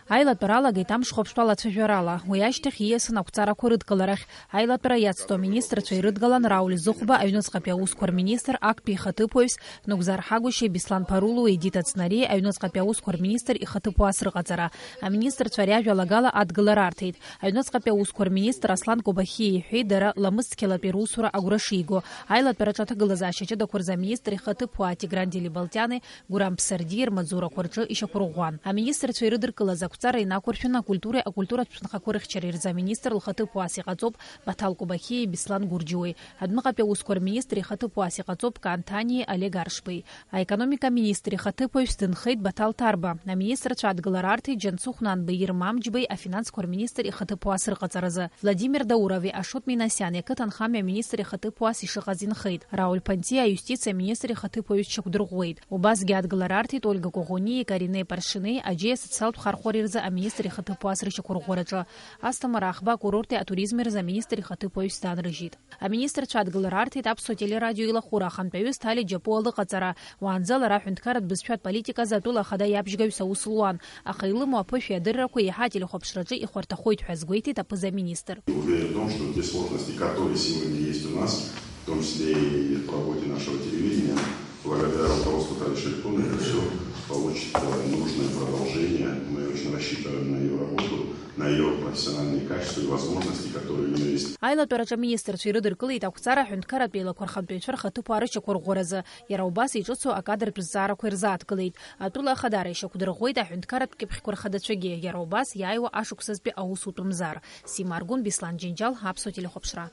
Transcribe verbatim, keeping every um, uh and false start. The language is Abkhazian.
Аилатәара алагеит амш хәаԥштәала ацәажәарала. Уи ашьҭахь ииасын ақәҵарақәа рыдкыларахь. Аилатәара иацҵо аминистрцәа ирыдгалан Рауль Зыхәба, аҩныҵҟатәи аусқәа рминистр, актәи ихаҭыԥуаҩс Нугзар Ҳагәышьеи Беслан Ԥарулуи, Едита Цнариеи, аҩныҵҟатәи аусқәа рминистр ихаҭыԥуаа срыҟаҵара. Аминистрцәа ари ажәалагала адгылара арҭеит. Аҩныҵҟатәи аусқәа рминистр Аслан Кобахьиа иҳәеит, дара ламыс цқьалатәи русура агәра шиго. Аилатәараҿы аҭагылазаашьа ҷыдақәа рзы аминистр ихаҭыԥуаа Тигран Делибалтиани Гурам Бсардиа рмаҵзурақәа рҿы ишьақәырӷәӷәан. Аминистрцәа ирыдыркылаз ақәҵара инақәыршәаны акультуреи акультуратә ҭынхақәа рыхьчареи рзы аминистр лхаҭыԥуаас иҟаҵоуп Баҭал Кобахьиеи Беслан Гурџьуеи. Адәныҟатәи аусқәа рминистр ихаҭыԥуаас иҟаҵоуп Каан Ҭаниеи Олег Аршбеи. Аекономика аминистр ихаҭыԥуаҩс дынхеит Баҭал Ҭарба. Аминистрцәа адгылара арҭеит Џьансыхә Нанбеи Ирма Амҷбеи афинансқәа рминистр ихаҭыԥуаас рыҟаҵаразы. Владимир Даурови Ашот Минасиани ақыҭанхамҩа аминистр ихаҭыԥуаас ишыҟаз инхеит. Рауль Пантиа аиустициа аминистр ихаҭыԥуаҩс дшьақәдырӷәӷәеит. Убасгьы адгылара арҭеит Ольга Коӷонии, Каринеи Паршинеи, аџьеи асоциалтә хархәареи рзы аминистр ихаҭыԥуаас рышьақәырӷәӷәараҿы. Асҭамыр Аӷба акурорти атуризми рзы аминистр ихаҭыԥуаҩс данрыжьит. Аминистрцәа адгылара арҭеит Аԥсуа телерадио илахәыра ахантәаҩы Стали Џьапуа лыҟаҵара. Уаанӡа лара аҳәынҭқарратә бызшәатә политиказы атәыла ахада иабжьгаҩыс аус луан, аха илымоу аԥышәеи адыррақәеи еиҳа ателехәаԥшраҿы ихәарҭахоит ҳәа азгәеиҭеит аԥыза-министр. Уверен в том, что те сложности, которые сегодня есть у нас, в том числе и в работе нашего телевидения, благодаря руководству товарища Шелькуна, это все получит э, нужное продолжение. Мы очень рассчитываем на ее работу, на ее профессиональные качества и возможности, которые у нее есть. Аилатәараҿы аминистрцәа ирыдыркылеит ақәҵара аҳәынҭқарратә еилақәа рхантәаҩцәа рхаҭыԥуаа рышьақәырӷәӷәаразы. Иара убас иҿыцу акадртә зҵаарақәа ирзааҭгылеит. Атәыла ахадара ишьақәдырӷәӷәеит аҳәынҭқарратә кьыԥхьқәа рхадацәагьы, иара убас иааиуа ашықәсазтәи аусутә мзар. Сима Аргәын, Беслан Џьынџьал, Аԥсуа телехәаԥшра.